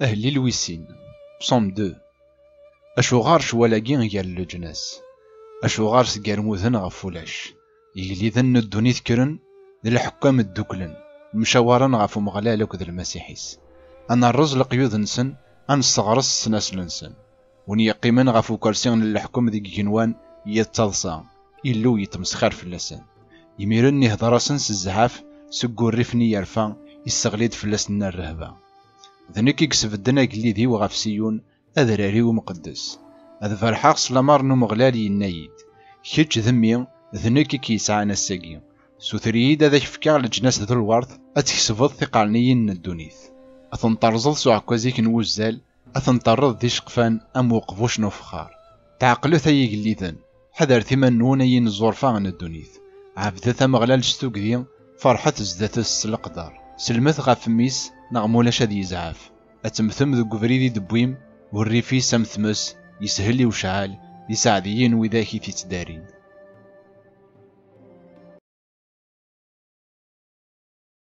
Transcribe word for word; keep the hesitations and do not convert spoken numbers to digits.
Ahellil wis sin, Psaume deux. Acuɣer ccwal-agi gar leǧnas? Acuɣer sgermuden ɣef ulac? Igelliden n ddunit kkren, d leḥkam dduklen, mcawaren ɣef Umeɣlal akked Lmasiḥ-is. Ad nerreẓ leqyud-nsen, ad nesseɣres ssnasel-nsen. Win yeqqimen ɣef ukersi n leḥkem deg igenwan yettaḍsa, Illu yettmesxir fell-asen. Imiren ihder-asen s zzɛaf, seg wurrif-nni yerfa, isseɣli-d fell-asen rrehba. D nekk i isbedden agellid-iw ɣef Siyun, adrar-iw umqeddes. Ad berḥeɣ s lamer n Umeɣlal, yenna-yi-d: "Kečč d mmi, d nekk i k-yesɛan ass-agi. Suter-iyi-d ad ak-fkeɣ leǧnas d lwert, ad tkesbeḍ tiqerniyin n ddunit. Ad ten-terẓeḍ s uɛekkaz-ik n wuzzal, ad ten-terreḍ d iceqfan am uqbuc n ufexxar." Tɛeqlet ay igelliden, ḥadret iman-nwen ay ineẓẓurfa n ddunit. Ɛebdet Ameɣlal s tugdi, ferḥet zdat-s s leqder. Selmet ɣef mmi-s, neɣ mulac ad yezɛef. Ad temmtem deg ubrid i d-tewwim, urrif-is am tmes, yeshel i ucɛal, d iseɛdiyen widak i t-ittdarin.